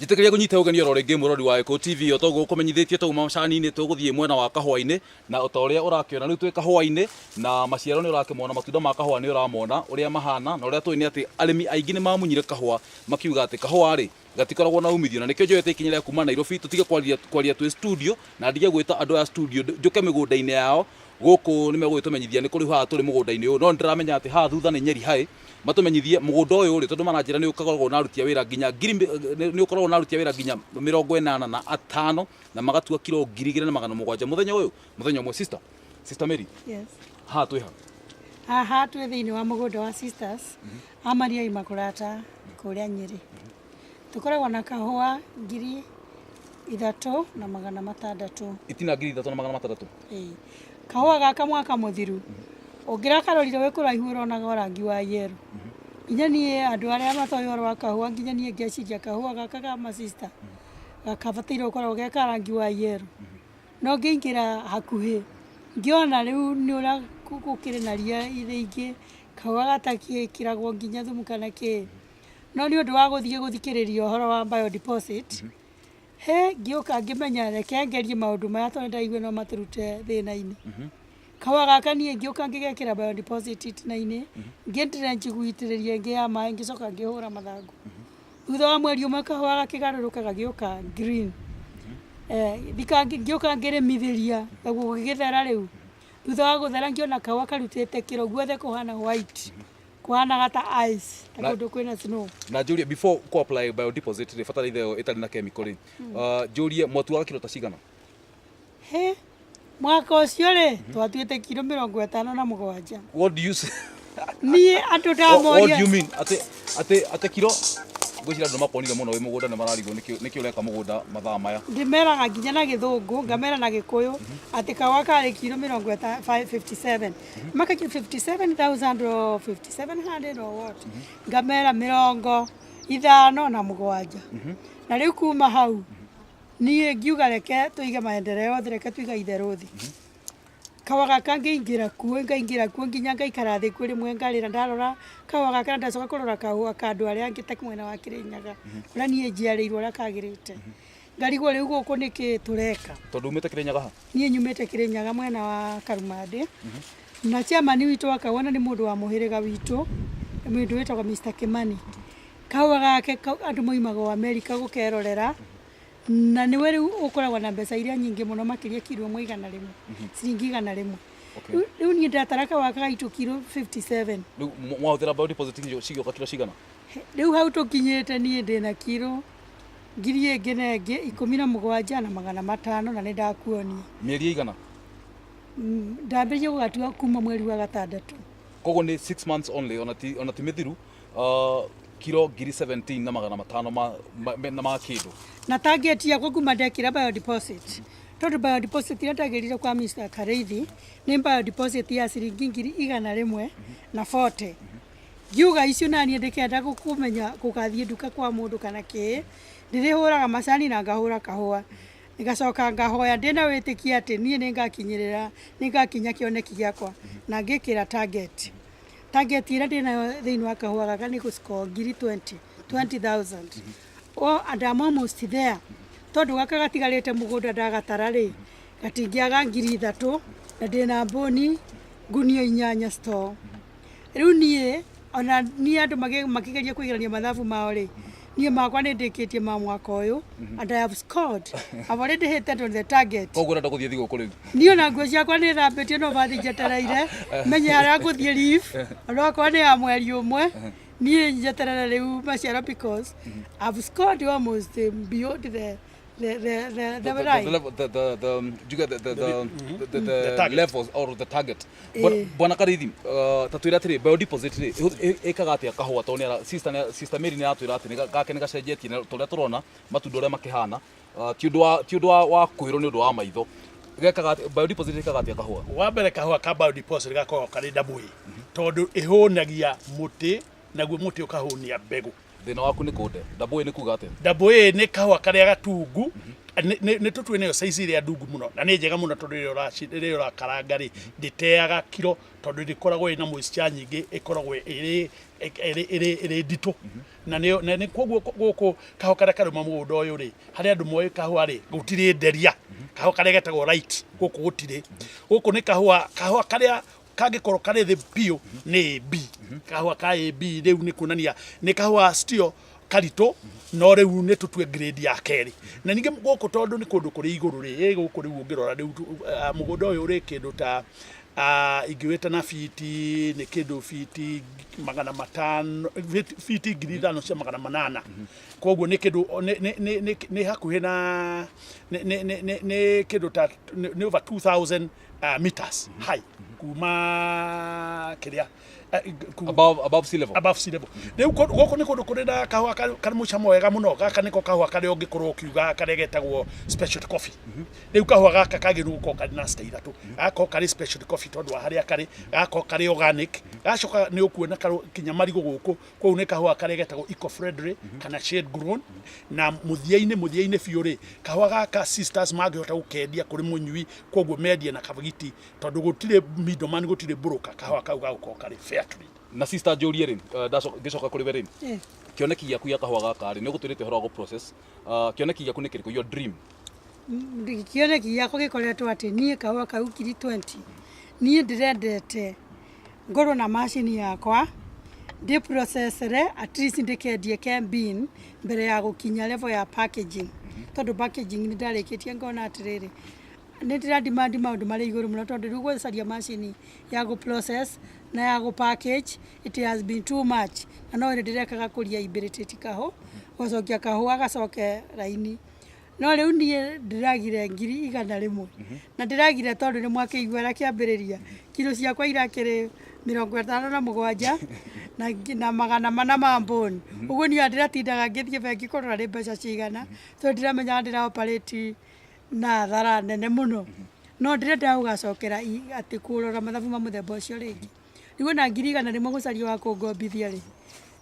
Njĩtĩkĩria ngũnyite ũgeni oro rĩngĩ mũrori wa Gĩkũyũ TV o toguo ũkũmenyithĩtio twauma macani-inĩ tũgũthiĩ mwena wa kahũa-inĩ na o ta ũrĩa ũrakĩona rĩu twĩ kahũa-inĩ na maciaro nĩ ũrakĩmona matunda ma kahũa nĩ ũramona ũrĩa mahana na ũrĩa tũĩ nĩ atĩ arĩmi aingĩ nĩ mamunyire kahũa makiuga atĩ kahũa rĩ gatikoragwo na umithio na nĩkĩo njoete ikinya rĩa kuma Nairobi tũtige kwaria kwaria twĩ studio na ndige gwĩta andũ aya studio njũke mĩgũnda-inĩ yao gũkũ nĩ megũgĩtũmenyithia nĩ kũrĩ haha tũrĩ mũgũnda-inĩ ũyũ no nĩ ndĩramenya atĩ haha thutha nĩ Nyeri High matũmenyithie mũgũnda ũyũ rĩ tondũ maranjĩra nĩ ũkoragwo na aruti a wĩra nginya ngiri nĩ ũkoragwo na aruti a wĩra nginya 85 na magatua kiro 2700 mũthenya ũyũ mũthenya ũmwe. Sister, Sister Mary. Yes. Haha twĩ ha? Haha twĩ thĩinĩ wa mũgũnda wa Sisters a Maria Imaculata kũrĩa Nyĩrĩ. Tũkoragwo na kahũa 3600. Itina 3600. Ĩĩ. Kahũa gaka mwaka mũthiru ũngĩrakarorire wĩ kũraihu ũronaga o rangi wa yellow. Nginya niĩ andũ arĩa matoĩ ũhoro wa kahũa nginya niĩ ngeciria kahũa gaka ka masista gakabataire gũkoragwo ge ka rangi wa yellow. No ngĩingĩra hakuhĩ ngĩona rĩu nĩ ũrĩa gũkĩrĩ na ria rĩingĩ, kahũa gatakĩkĩragwo nginya thumu kana kĩ. No nĩ ũndũ wa gũthiĩ gũthikĩrĩria ũhoro wa biodeposit, he ngĩũka ngĩmenya reke ngerie maũndũ maya tondũ ndaigua no matũrute thĩna-inĩ. Kahũa gaka niĩ ngĩũka ngĩgekĩra biodeposit itina-inĩ, ngĩ drench gũitĩrĩria ĩngĩ ya maĩ ngĩcoka ngĩhũra mathangũ. Thutha wa mweri ũmwe kahũa gakĩgarũrũka gagĩũka green. Thika ngĩũka ngĩrĩmithĩria naguo gũgĩthera rĩu. Thutha wa gũthera ngĩona kahũa karutĩte kĩro guothe kũhana white. Kũhanaga ta ice, ta kũndũ kwĩna snow. Na njũrie before ku apply biodeposit rĩ fertilizer ĩyo ĩtarĩ na chemical rĩ njũrie mwatuaga kiro ta cigana? Hĩ, mwaka ũcio rĩ twatuĩte kiro 57. What do you say? Niĩ andũ What do ndamoria. you mean? Atĩ atĩ atĩ kiro ngwĩciria andũ makuonire mũno wĩ mũgũnda nĩ mararigwo nĩkĩ ũreka mũgũnda mathaa maya. Ndĩmeraga nginya na gĩthũngũ ngamera na gĩkũyũ atĩ kahũa karĩ kiro mĩrongo 57 makakia 57,000 or 5700 or what, ngamera 57. Na rĩu kuma hau niĩ ngiuga reke tũige maendeleo thĩ, reke tũiga itherũ thĩ. Kahũa gaka ngĩingĩra kuo ngaingĩra kuo nginya ngaikara thĩ kuo rĩmwe ngarĩra ndarora kahũa gaka na ndacoka kũrora kahũa ka andũ arĩa angĩ ta mwena wa Kĩrĩnyaga kũrĩa niĩ njiarĩirwo ũrĩa kagĩrĩte ngarigwo rĩu gũkũ nĩkĩ tũreka. Tondũ umĩte Kĩrĩnyaga ha? Niĩ nyumĩte Kĩrĩnyaga mwena wa Karumandĩ na chairman witũ wa kahũa na nĩ mũndũ wa mũhĩrĩga witũ nĩ mũndũ wĩtagwo Mr. Kimani. Kahũa gake andũ moimaga o America gũkerorera na nĩwe rĩu ũkoragwo na mbeca iria nyingĩ mũno makĩria kiro ĩmwe 100, ciringi 100. Rĩu niĩ ndatara kahũa gaka gaitũ kiro 57. Rĩu mwahũthĩra biodeposit cigĩũka kiro cigana? Rĩu hau tũkinyĩte niĩ ndĩna kiro ngiri ĩngĩ na ĩngĩ 17,500 na nĩ ndakuonia. Mĩeri ĩigana? Ndambĩrĩirie gũgatua kuma mweri wa gatandatũ. Koguo nĩ 6 months only ona ti ona ti mĩthiru kiro ngiri 17 na 500 ma na ma kĩndũ. Na target yakwa kuma ndekĩra biodeposit, tondũ biodeposit ĩrĩa ndagĩrire kwa Mr. Kareithi nĩ biodeposit ya ciringi 140,000. Ngiuga icio naniĩ ndĩkenda kũmenya gũgathiĩ nduka kwa mũndũ kana kĩ, ndĩrĩhũraga macani na ngahũra kahũa. Ngacoka ngahoya ndĩna wĩtĩkio atĩ niĩ nĩngakinyĩrĩra, nĩngakinya kĩoneki gĩakwa na ngĩkĩra target. Target ĩrĩa ndĩnayo thĩinĩ wa kahũa gaka nĩ gũ score ngiri 20, 20,000. Oh, and I'm almost there. Tondũ gaka gatigarĩte mũgũnda ndagatara rĩ, gatingĩaga 3000 na ndĩna mbũni ngunia 8 store. Rĩu niĩ ona niĩ andũ makĩgeria kũiganania mathabu mao rĩ, niĩ makwa nĩ ndĩkĩtie ma mwaka ũyũ and I have scored. I've already hit on the target. Koguo ũrenda gũthiĩ thigũkũ rĩu? Niĩ ona nguo ciakwa nĩ thambĩtie no bathi njetereire menye harĩa ngũthiĩ leave ona okorwo nĩ ya mweri ũmwe niĩ njeterere rĩu maciaro because I've scored almost beyond the the line. Level, the do you get the target. Levels or the target. Bwana Karithi, ta twĩre atĩrĩ biodeposit rĩ ĩkaga atĩa kahũa tondũ nĩ sister Mary nĩ aratwĩra atĩ gake nĩ gacenjetie na tũrĩa tũrona matunda ũrĩa makĩhana ti ũndũ wa kwĩrwo nĩ ũndũ wa maitho gekaga atĩa, biodeposit ĩkaga atĩa kahũa? Wa mbere kahũa ka biodeposit gakoragwo karĩ double A tondũ ĩhũnagia mũtĩ naguo mũtĩ ũkahũnia mbegũ. Thĩna waku nĩ kũnde double A nĩ kuga atĩa? Double A nĩ kahũa karĩa gatungu. Nĩ tũtue nĩyo size ĩrĩa ndungu mũno na nĩ njega mũno, tondũ rĩrĩa ũrakaranga rĩ, ndĩteaga kiro, tondũ ndĩkoragwo ĩna moisture nyingĩ, ĩkoragwo ĩrĩ nditũ. Na nĩ koguo gũkũ kahũa karĩa karauma mũgũnda ũyũ rĩ, harĩa andũ moĩ kahũa rĩ, gũtirĩ nderia. Kahũa karĩa getagwo light gũkũ gũtirĩ. Gũkũ nĩ kahũa karĩa kangĩkorwo karĩ thĩ biũ nĩ AB. Kahũa ka AB rĩu nĩ kuonania nĩ kahũa still karitũ, no rĩu nĩ tũtue grade ya kerĩ. Na ningĩ gũkũ, tondũ nĩ kũndũ kũrĩ igũrũ rĩ, gũkũ rĩu ũngĩrora rĩu mũgũnda ũyũ ũrĩ kĩndũ ta ingĩwĩta na fiti nĩ kĩndũ fiti 500, fiti 5800. Koguo nĩ kĩndũ nĩ hakuhĩ na nĩ kĩndũ ta nĩ over 2000 meters high kuma kĩrĩa Above sea level. Above sea level. Rĩu gũkũ nĩ kũndũ kũrĩ na kahũa karĩ mũcamo wega mũno. Gaka nĩko kahũa karĩa ũngĩkorwo ũkiuga karĩa getagwo specialty coffee. Rĩu kahũa gaka kagĩrĩirwo gũkorwo karĩ na star ithatũ. Gagakorwo karĩ specialty coffee tondũ wa harĩa karĩ, gagakorwo karĩ organic, gacoka nĩ ũkuona kinya marigũ gũkũ. Kũu nĩ kahũa karĩa getagwo eco friendly kana shade grown. Na mũthia-inĩ biũ rĩ, kahũa gaka sisters mangĩhota gũkendia kũrĩ mũnyui, koguo mendie na kabagiti, tondũ gũtirĩ middleman, gũtirĩ broker, kahũa kau gagũkorwo karĩ fair trade. Na sister, njũrie rĩ, ngĩcoka kũrĩ we rĩ, kĩoneki gĩaku gĩa kahũa gaka rĩ, nĩ ũgũtwĩrĩte ũhoro wa gũ-process. Kĩoneki gĩaku nĩ kĩrĩkũ, your dream? Kĩoneki gĩakwa gĩkoretwo atĩ niĩ kahũa kau 20,000 niĩ ndĩrendete ngorwo na macini yakwa, ndĩ processere, at least ndĩkendie ke bin mbere ya gũkinya level ya packaging, tondũ packaging nĩ ndarĩkĩtie, ngona atĩrĩrĩ, nĩ ndĩra demand maũndũ marĩ igũrũ mũno, tondũ rĩu gũcaria macini ya gũ process na ya gũ package, it has been too much. Na no ĩrĩ ndĩrekaga kũria ibĩrĩtĩti kahũ gũcokia kahũa gacoke raini. No rĩu niĩ ndĩragire 100,000, na ndĩragire tondũ nĩ mwakĩiguara kĩambĩrĩria kiro ciakwa irakĩrĩ 57 na 400 ma mbũni. Ũguo niĩ ndĩratindaga ngĩthiĩ bengi kũrora nĩ mbeca cigana, tondũ ndiramenya ndĩra operate na thara nene mũno. No ndĩrenda gũgacokera atĩ kũrora mathabu ma mũthemba ũcio rĩngĩ. Rĩu ona 100,000 gũcaria wa kũngombithia rĩ,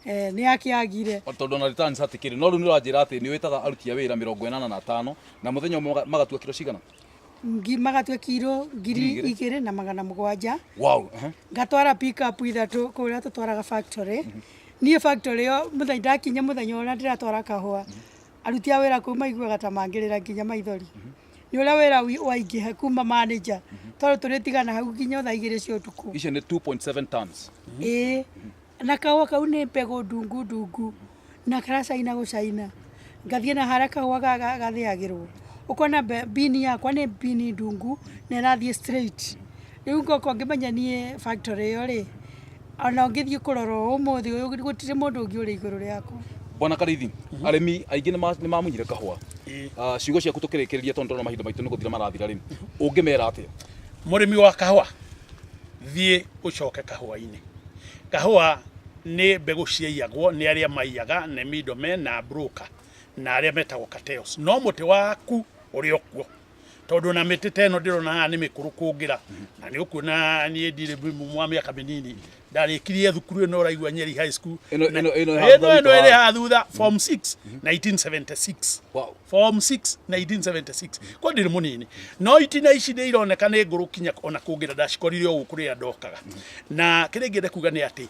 nĩ akĩagire. Tondũ ona returns hatikĩrĩ. No rĩu nĩ ũranjĩra atĩ nĩ wĩtaga aruti a wĩra 85, na mũthenya ũmwe magatua kiro cigana? Magatua kiro ngiri 2,000. 2700. Wow. Ngatwara pick-up ithatũ kũrĩa tũtwaraga factory. Niĩ factory ĩyo, mũthenya ndakinya, mũthenya ũrĩa ndĩratwara kahũa, aruti a wĩra kũu maiguaga ta mangĩrĩra nginya maithori nĩ ũrĩa wĩra waingĩha kuma manager, tondũ tũrĩtigana hau nginya thaa 2 cia ũtukũ. Icio nĩ 2.7 tons. Ĩĩ, na kahũa kau nĩ mbegũ ndungu ndungu na karacaina gũcaina. Ngathiĩ na harĩa kahũa gathĩagĩrwo, ũkona bini yakwa nĩ bini ndungu na ĩrathiĩ straight. Rĩu ngoka ngĩmenya niĩ factory ĩyo rĩ, ona ũngĩthiĩ kũrora ũmũthĩ ũyũ, gũtirĩ mũndũ ũngĩ ũrĩ igũrũ rĩakwa. Bwana Karithi, arĩmi aingĩ nĩ mamunyire kahũa. Ciugo ciaku tũkĩrĩkĩrĩria, tondũ ndĩrona mahinda maitũ nĩ gũthira marathira rĩ, ũngĩmera atĩa? Mũrĩmi wa kahũa, thiĩ ũcoke kahũa-inĩ. Kahũa nĩ mbegũ ciaiyagwo nĩ arĩa maiyaga, nĩ middlemen na broker na arĩa metagwo cartels, no mũtĩ waku ũrĩ o kuo, tondũ na mĩtĩ ta ĩno ndĩrona haha nĩ mĩkũrũ kũngĩra. Na nĩ ũkuona niĩ ndirĩ wa mĩaka mĩnini, ndarĩkirie thukuru ĩno ũraigua, Nyeri High School. Ĩno ĩ haha ĩno thutha ĩno witũ ĩrĩ haha. Haha thutha, form 6 1976. Form 6 1976, kwa ndirĩ mũnini. No itina ici nĩ ironeka nĩ ngũrũ kinya ona kũngĩra, ndacikorire o gũkũ rĩrĩa ndokaga. Na kĩrĩa ingĩenda kuga nĩ atĩ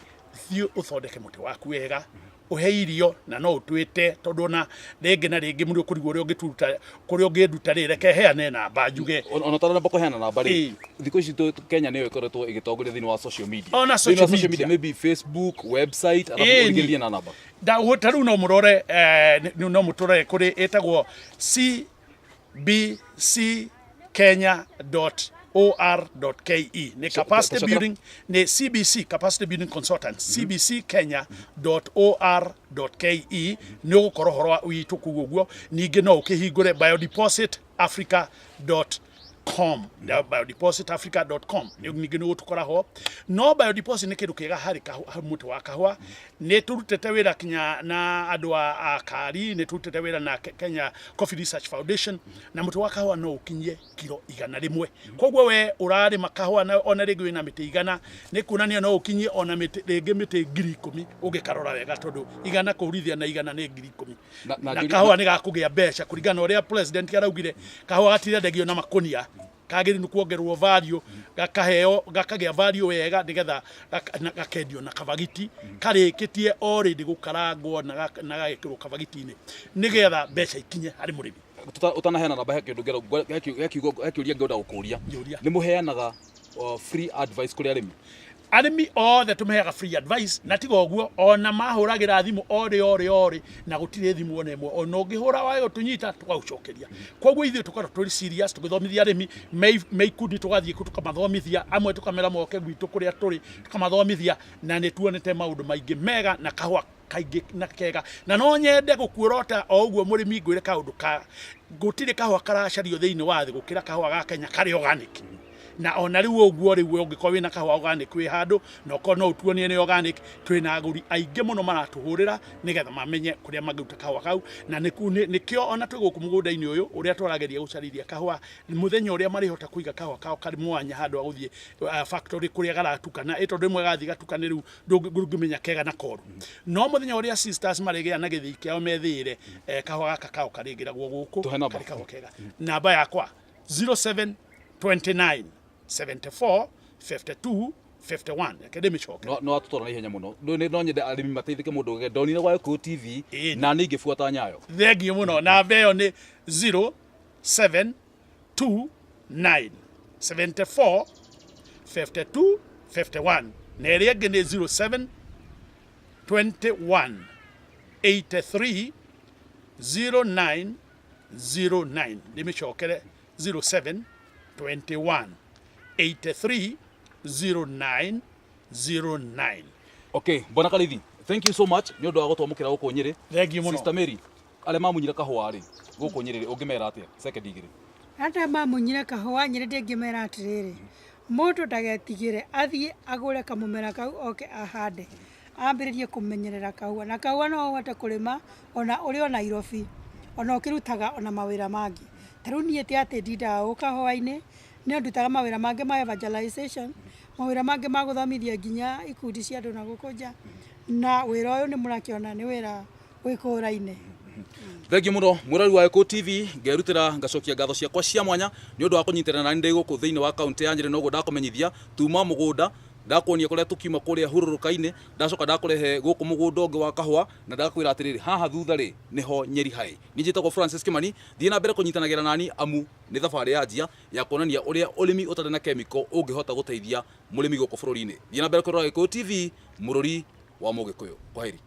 thiĩ ũthondeke mũtĩ waku wega, ũhe irio, na no ũtwĩte, tondũ ona rĩngĩ na rĩngĩ mũndũ ũkũrigwo ũrĩa ũngĩturuta, kũrĩa ũngĩnduta rĩ, reke heane namba njuge. Ona ũtanamba kũheana namba rĩ, thikũ ici Kenya nĩyo ĩkoretwo ĩgĩtongoria thĩinĩ wa social media. Ona Thĩinĩ wa social social media. media, maybe Facebook, website, arabu ũrigĩrĩrie na namba. Ta rĩu no mũrore no mũtũrore kũrĩ ĩtagwo cbckenya.or.ke, nĩ capacity Tũcokera. building, nĩ CBC, capacity building consultants, cbckenya.or.ke. Nĩ ũgũkora ũhoro witũ kũu ũguo. Ningĩ no ũkĩhingũre biodeposit africa. Com biodepositafrica.com ningĩ nĩ gũtũkora ho. No biodeposit nĩ kĩndũ kĩega harĩ mũtĩ wa kahũa. Nĩ tũrutĩte wĩra kinya na andũ a kari, nĩ tũrutĩte wĩra na Kenya Coffee Research Foundation, na mũtĩ wa kahũa no ũkinyie kiro 100. Koguo we ũrarĩma kahũa na ona rĩngĩ wĩna mĩtĩ 100, nĩ kuonania no ũkinyie ona mĩtĩ rĩngĩ mĩtĩ 10,000 ũngĩkarora wega, tondũ 100 kũhurithia na 100 nĩ 10,000. Na Na kahũa nĩ gakũgĩa mbeca kũringana na ũrĩa president araugire. Kahũa gatirendagio na makũnia, kagĩrĩirwo nĩ kuongererwo value, gakaheo gakagĩa value wega, nĩgetha gakendio na kabagiti karĩkĩtie already gũkarangwo na gagekĩrwo kabagiti-inĩ, nĩgetha mbeca ikinye harĩ mũrĩmi. Ũtanaheana namba, he kĩndũ he kiugo, he kĩũria ngĩenda gũkũria. Njũria. Nĩ mũheanaga free advice kũrĩ arĩmi? Arĩmi othe tũmeheaga free advice, na tiga ũguo ona mahũragĩra thimũ orĩ orĩ orĩ, na gũtirĩ thimũ ona ĩmwe ona ũngĩhũra wae gũtũnyita tũgagũcokeria. Koguo ithuĩ tũkoragwo tũrĩ serious tũgĩthomithia arĩmi me ikundi, tũgathiĩ kũ tũkamathomithia, amwe tũkamera moke gwitũ kũrĩa tũrĩ tũkamathomithia, na nĩ tuonete maũndũ maingĩ mega na kahũa kaingĩ na kega. Na no nyende gũkuorota o ũguo mũrĩmi, ngwĩre kaũndũ ka gũtirĩ kahũa karacario thĩinĩ wa thĩ gũkĩra kahũa ga Kenya karĩ organic. Na ona rĩu ũguo rĩu ũngĩkorwo wĩna kahũa organic wĩ handũ na ũkorwo no ũtuonie nĩ organic, twĩna agũri aingĩ mũno maratũhũrĩra nĩgetha mamenye kũrĩa mangĩruta kahũa kau. Na nĩkĩo ona twĩ gũkũ mũgũnda-inĩ ũyũ ũrĩa tũrageria gũcarĩria kahũa, mũthenya ũrĩa marĩhota kũiga kahũa kao karĩ mwanya handũ ha gũthiĩ factory kũrĩa garatukana, ĩ tondũ rĩmwe gathiĩ gatukane rĩu ndũngĩmenya kega na koru. No mũthenya ũrĩa sisters marĩgĩa na gĩthĩi kĩao methĩĩre, kahũa gaka kao karĩgĩragwo gũkũ. Tũhe namba. Karĩ kahũa kega. Namba yakwa 0729 74 52 51. Reke ndĩmĩcoke. No atũtwara na ihenya mũno. No nyende arĩmi mateithĩke mũndũ ũgĩ ndonire gwa Gĩkũyũ TV. Ĩĩ. Na niĩ ngĩbuata nyayo. Thengiũ mũno. Namba ĩyo nĩ 0729 74 52 51, na ĩrĩa ĩngĩ nĩ 07 21 83 09 09. Ndĩmĩcokere, 07 21 83 09 09. Okay, bwana Karithi, thank you so much nĩ ũndũ wa gũtwamũkĩra gũkũ Nyĩrĩ. Thengiũ mũno. Sister Mary, arĩa mamunyire kahũa rĩ gũkũ Nyĩrĩ rĩ, ũngĩmera atĩa second igĩrĩ? Ata mamunyire kahũa Nyĩrĩ, ndĩngĩmera atĩrĩrĩ, mũndũ ndagetigĩre, athiĩ agũre kamũmera kau, oke ahande, ambĩrĩrie kũmenyerera kahũa. Na kahũa no ũhote kũrĩma ona ũrĩ o Nairobi, ona ũkĩrutaga ona mawĩra mangĩ. Ta rĩu niĩ ti atĩ ndindaga gũkũ kahũa-inĩ, no ndutaga mawĩra mangĩ ma evangelization, mawĩra mangĩ ma gũthomithia nginya ikundi cia andũ na gũkũ nja. Na wĩra ũyũ nĩ mũrakĩona nĩ wĩra wĩkũraine. Thengiũ mũno mwĩrori wa Gĩkũyũ TV. Ngerutĩra ngacokia ngatho ciakwa cia mwanya nĩ ũndũ wa kũnyitĩrĩra nani ndĩ gũkũ thĩinĩ wa kaunti ya Nyĩrĩ. Noguo ndakũmenyithia tuma mũgũnda, ndakuonia kũrĩa tũkiuma kũrĩa hurũrũka-inĩ, ndacoka ndakũrehe gũkũ mũgũnda ũngĩ wa kahũa, na ndakwĩra atĩrĩrĩ, haha thutha rĩ nĩho Nyeri High. Niĩ njĩtagwo Francis Kimani. Thiĩ na mbere kũnyitanagĩra nani, amu nĩ thabarĩ yanjia ya kuonania ũrĩa ũrĩmi ũtarĩ na chemical ũngĩhota gũteithia mũrĩmi gũkũ bũrũri-inĩ. Thiĩ na mbere kũrora Gĩkũyũ TV, mũrũri wa Mũgĩkũyũ. Kwaheri.